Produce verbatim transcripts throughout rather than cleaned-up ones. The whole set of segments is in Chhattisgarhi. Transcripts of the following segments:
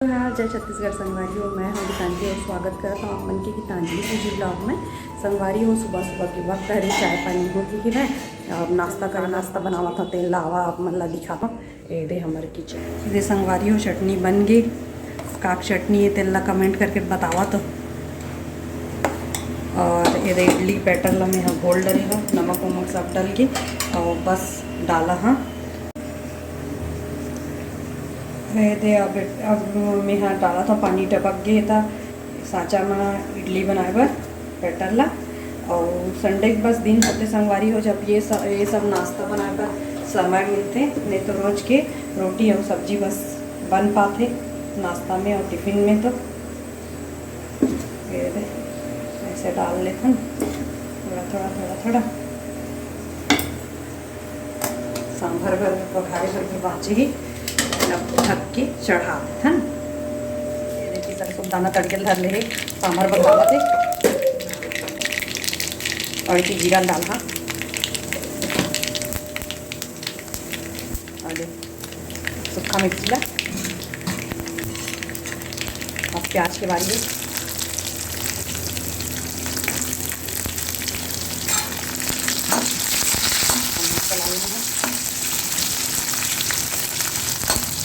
हाँ, जय छत्तीसगढ़ संगवारी हो, मैं हूँ गीतांजलि और स्वागत करत हूँ आप मन के गीतांजलि फूजी ब्लॉग में। संगवारी हो, सुबह सुबह के वक्त हरे, चाय पानी हो चुकी है। अब नाश्ता कर, नाश्ता बनावत हूँ, तेल लावा आप मन ला दिखाता हूँ। ये दे हमर किचन, ये दे संगवारी हो, चटनी बन गई। का चटनी है, तेल ला कमेंट करके बतावा तो। और ये दे इडली बैटर ला मैं हाँ घोल डरे हूँ, नमक वमक सब डाल के, और बस डाला हाँ। ये दे अब, अब मैं हाँ डाला था, पानी टपक गए था सांचा में इडली बनाए बर बैटर ला। और संडे के बस दिन होते संगवारी हो, जब ये सब, ये सब नाश्ता बनाए बर समय मिलते, नहीं तो रोज के रोटी और सब्जी बस बन पाते नाश्ता में और टिफिन में। तो ये दे, ऐसे डाल लेथन थोड़ा थोड़ा थोड़ा थोड़ा। सांभर बर, बघारे बर भी बाँचे ही, ढक के चढ़ा देथन। ये देखिए, सरसों दाना तड़के ल धर ले हे, सांभर बघावत हे। और इतनी जीरा डाल, हाँ, और दे सूखा मिर्ची ला, अब प्याज के बारी में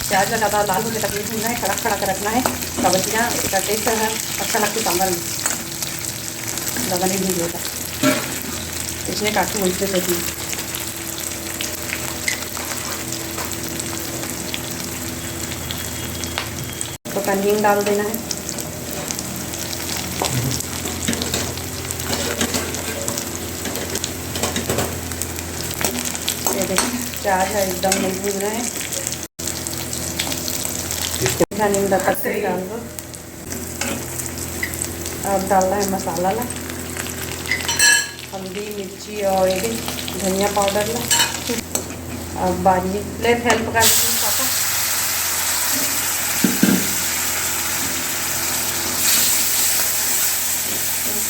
प्याज ला ज़्यादा लाल होने तक नहीं भूनना है, कड़क कड़क रखना है, तब क्या इसका टेस्ट है अच्छा लगता है सांभर में, ज़्यादा नहीं भून होता। इसने काटू उल्टे से भी। तो कन हींग डाल देना है। ये देखिए, प्याज है एकदम नहीं भून रहा है। धनिया डाल दो। अब डालना है मसाला ला, हल्दी, मिर्ची और ये धनिया पाउडर ला। अब बारी ले हेल्प कर देती हूँ पापा।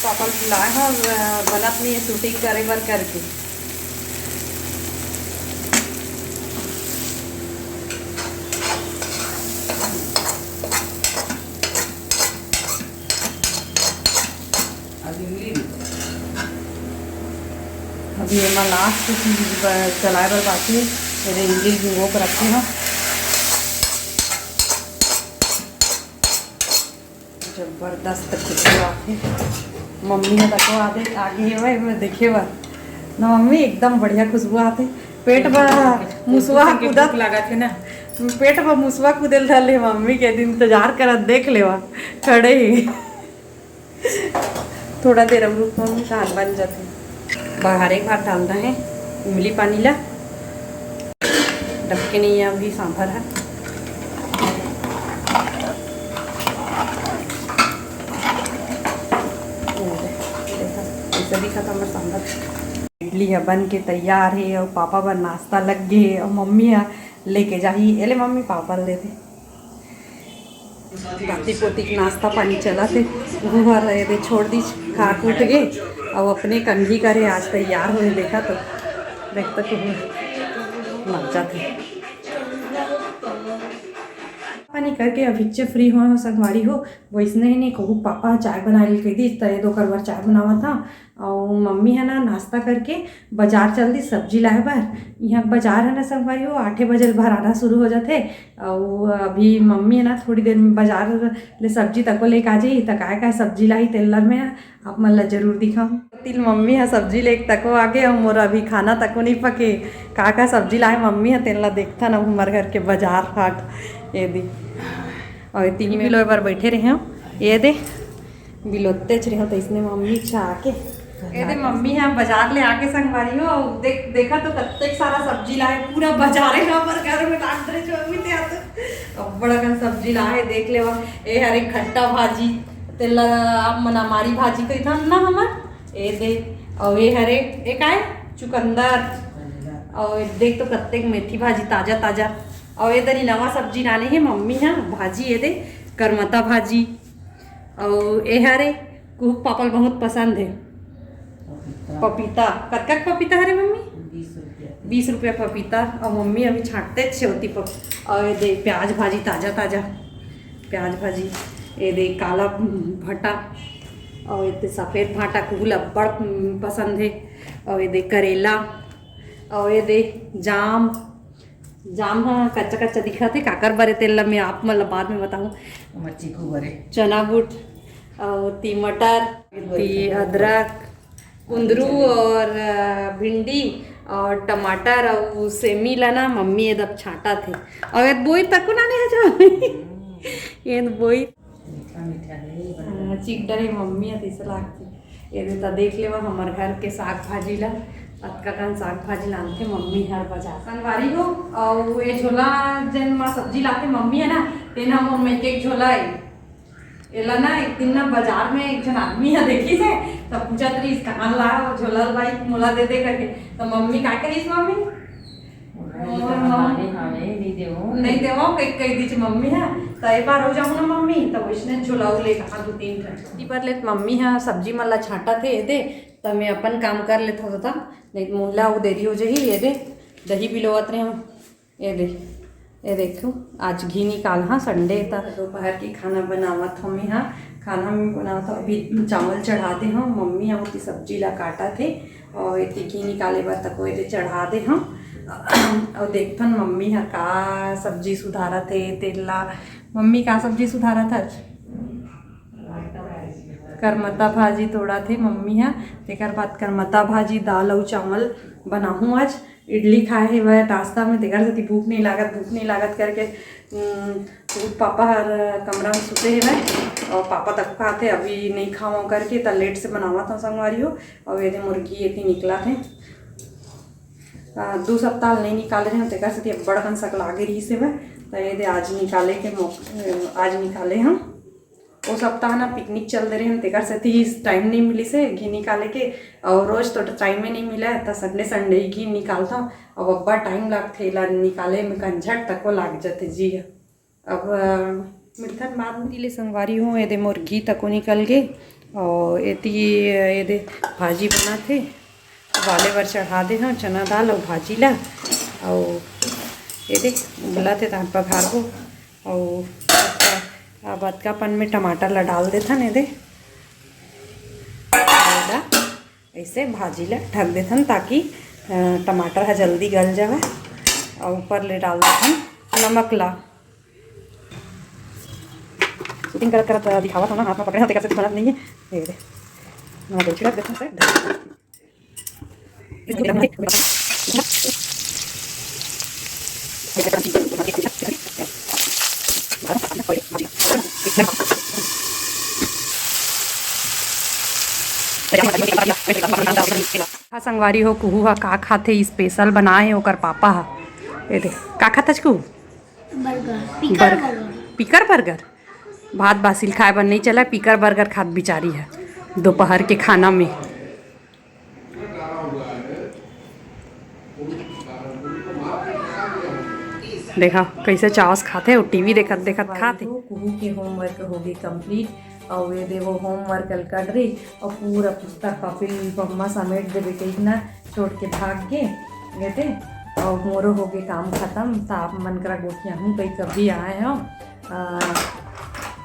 पापा बुलाए हैं और, अ, बनत नहीं है शूटिंग करे बर करके। अभी एमा लास्ट चीज ब-, चलाए बर बाकी हे, मेरे इमली भिंगो के रखे हंव। जबरदस्त खुशबू आथे। मम्मी ह तको आगे, आगे हे भाई, मैं देखे बर ना मम्मी, एकदम बढ़िया खुशबू आथे। पेट बर मुसवा कुदत लागत हे ना, पेट बर मुसवा कुदेल धर ले मम्मी के, दिन इंतजार करत देख लेवा खड़े ही। थोड़ा देर अउ रुक मम्मी, तहान बन जाथे। बघारे के बाद डालना है इमली पानी ला। डबके नहीं है अभी सांभर है। ऐसा दिखा था हमारा सांभर। इडली है बन के तैयार है और पापा बर नाश्ता लग गए और मम्मी है लेके जाही। एले मम्मी पापा ल दे दे। नाती पोती के नाश्ता पानी चलत हे, वो हर एदे छोड़ दीस, खा के उठ गे, अउ अपने कंघी करे आज तैयार होए, देखा तो, देख तो मजा थे। पानी करके अभिच्चे फ्री हो संगवारी हो, वैसने ही नहीं कहूँ, पापा चाय बनाए ल कह दीस, त ये दो करबर चाय बनावा था। अउ मम्मी है ना नाश्ता करके बाजार चल दी सब्जी लाए बर। यहाँ बाजार है ना संगवारी हो, आठे बजे ले भराना शुरू हो जाथे। अउ अभी मम्मी है ना थोड़ी देर में बाजार ले सब्जी तको लेके आ जाही, त काय काय सब्जी लाही तेला मैं आप मन ला जरूर दिखाऊँ। तिल मम्मी हा सब्जी लेके तको आगे, अउ मोर अभी खाना तको नहीं पके। का का सब्जी लाए मम्मी हा तेला देखथन अब हमारे घर के बाजार हाट। ये दी, अउ तीन किलो बर बैठे रहे हो, ये दे। बिलोतेच रहे हो तो इसने मम्मी छा के। एदे मम्मी यहाँ बाजार ले आके संगवारी हो, देख, देखा तो कत्तेक सारा सब्जी लाए, पूरा बाजारे ना पर घर में डाल रहे जो मम्मी ते आते। अब्बड़ अकन सब्जी लाए, देख लेवा। ए हरे खट्टा भाजी, तेला आप मन अमारी भाजी कही था ना हमर। ए दे, और ए हरे, ए काय? चुकंदर। और देख तो कत्तेक मेथी भाजी ताजा ताजा। और ए दरी नवा सब्जी लाने हे मम्मी हा, भाजी ए दे, करमता भाजी। अउ ए हरे कुहुक पापा ल बहुत पसंद हे। पपीता। पपीता। कतका के पपीता हरे मम्मी? बीस रुपया। बीस रुपया पपीता। अउ मम्मी अभी छांटते छे होती पप-, अउ ये दे प्याज भाजी ताजा ताजा। प्याज भाजी, ये दे काला भट्टा, और ये दे सफेद भाटा, कुहू ला अब्बड़ पसंद है। और ये दे करेला, और ये दे जाम। जाम ह कच्चा कच्चा दिखत है, काकर बरे तेल ला मैं आप मन ला बाद में बताऊँ। हमर चीकू बरे। चना बूट, और ती मटर, ती अदरक, कुंदरू और, अ, भिंडी और टमाटर और सेमी ला ना मम्मी एकदम छांटा थे। और ये बोई तक ना नहीं है जो। ये बोई। मीठा मीठा है, बड़ा। हाँ, चीक डरे मम्मी है, तैसे लागथे। ये दे त देख लेवा हमर घर के साग भाजी ला, अतका कन साग भाजी लानथे मम्मी हर बाजार। संगवारी हो, और ये झोला जेन मा सब्जी लाथे मम्मी है ना, तेन ह मोर मइके के झोला है। एला ना एक दिन ना बाजार में एक झन आदमी ह देखिस हे, त पूछत रहिस, "कहाँ ला हो झोला ला भाई, मोला दे दे," करके। त मम्मी का कहिस मम्मी? मोर मम्मी हावे, नहीं देवो। नहीं देवो, कह, कह दीच मम्मी ह। त एक बार हो जाऊँ ना मम्मी, त वैसने झोला ले कहा दो तीन ठन। ती पर ले मम्मी ह सब्जी मन ला छांटा थे, ये दे, त मैं अपन काम कर लेता होता, नहीं त मोला वो देरी हो जाही। ये दे, दही बिलोवत रहे हम। ये दे, ये देखो, आज घी निकाल, हाँ, संडे था। दोपहर के खाना बनावत हूँ मैं, हाँ, खाना में बनावत हूँ। अभी चावल चढ़ा दे हूँ, मम्मी अउ की सब्जी ला काटा थे और ये घी निकाले बर तको ये दे चढ़ा दे हूँ। और देखथन मम्मी हा का सब्जी सुधारत हे, तेल ला। मम्मी का सब्जी सुधारत हच? करमता भाजी तोड़ा थे मम्मी हा, तेकर बाद करमता भाजी, दाल अउ चावल बनाहूँ आज। इडली खाए हेवय नाश्ता में, तेकर सेती भूख नहीं लागत, भूख नहीं लागत करके, उम, पापा हर कमरा में सुते हेवय और पापा तक खाथे, अभी नहीं खावा करके, त लेट से बनावत हूँ संगवारी हो। और ये दे मुर्गी एती निकला थे, आ, दू सप्ताह ले नहीं निकाले रहे, तेकर सेती अब्बड़ कन सक लागे रहिस हेवय, त ये दे आज निकाले के मौक-, आज निकाले हम। ओ सप्ताह ना पिकनिक चल दे रहे हैं, तेकर सेती टाइम नहीं मिलिस हे घी निकाले के, और रोज तो टाइम में नहीं मिला है, त संडे संडे ही घी निकालता हूँ। अब अब्बड़ टाइम लागथे एला निकाले में, कंझट तको लाग जथे जी। अब, अ, मिलथन बाद में। ले संगवारी हो, ये दे मोर घी तको निकल गे, और एती ये दे भाजी बना थे, उबाले बर चढ़ा दे हव चना दाल अउ भाजी ला। अउ ये दे उबला थे तहां पघारबो। अउ अब अतका पन में टमाटर ला डाल देथन, ये दे। अउ एला ऐसे भाजी ला ढक देथन, ताकि, अ, टमाटर ह जल्दी गल जावे। अउ ऊपर ले डाल देथन नमक ला। शूटिंग करत करत दिखावत हव ना, हाथ में पकड़े हव, तेकर से बनत नहीं है। ये दे, नमक छिड़क देथन से। हाँ संगवारी हो, कुहू ह का खाथे, स्पेशल बनाए हे ओकर पापा ह। ये दे, का खाथस कुहू? बर्गर, पीकर बर्गर। पीकर बर्गर? भात बासी ल खाए बर नहीं चला, पीकर बर्गर खात बिचारी ह दोपहर के खाना में। देखा कैसे चाव से खाथे, वो टीवी देखत देखत खाथे। कुहू के होमवर्क हो गे कंप्लीट, और ये दे वो होमवर्क ल कर रही, और पूरा पुस्तक कॉपी मम्मा समेट देबे कही ना, छोड़ के भाग गे। ये दे, और मोरो हो गे काम खत्म। त आप मन करा गोठियाहूँ कही कभी आए हो। अ,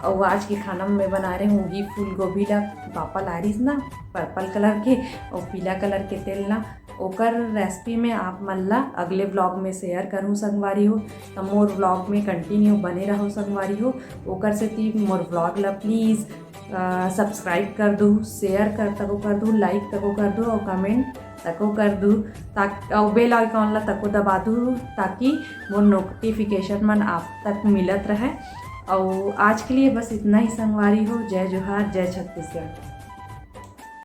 अउ आज के खाना में मैं बना रहे हूँ घी फूल गोभी ला, पापा लारिस ना पर्पल कलर के अउ पीला कलर के तेल ला। ओकर रेसिपी में आप मन ला अगले व्लॉग में शेयर करूँ संगवारी हो, त मोर व्लॉग में कंटिन्यू बने रहो संगवारी हो। ओकर सेती मोर व्लॉग ला प्लीज, अ, सब्सक्राइब कर दू, शेयर कर तको कर दू, लाइक तको कर दू और कमेंट तको कर दू, ताक-, अउ बेल आइकॉन ला तको दबा दू, ताकि मोर नोटिफिकेशन मन आप तक मिलत रहे। अउ आज के लिए बस इतना ही संगवारी हो। जय जोहार, जय छत्तीसगढ़।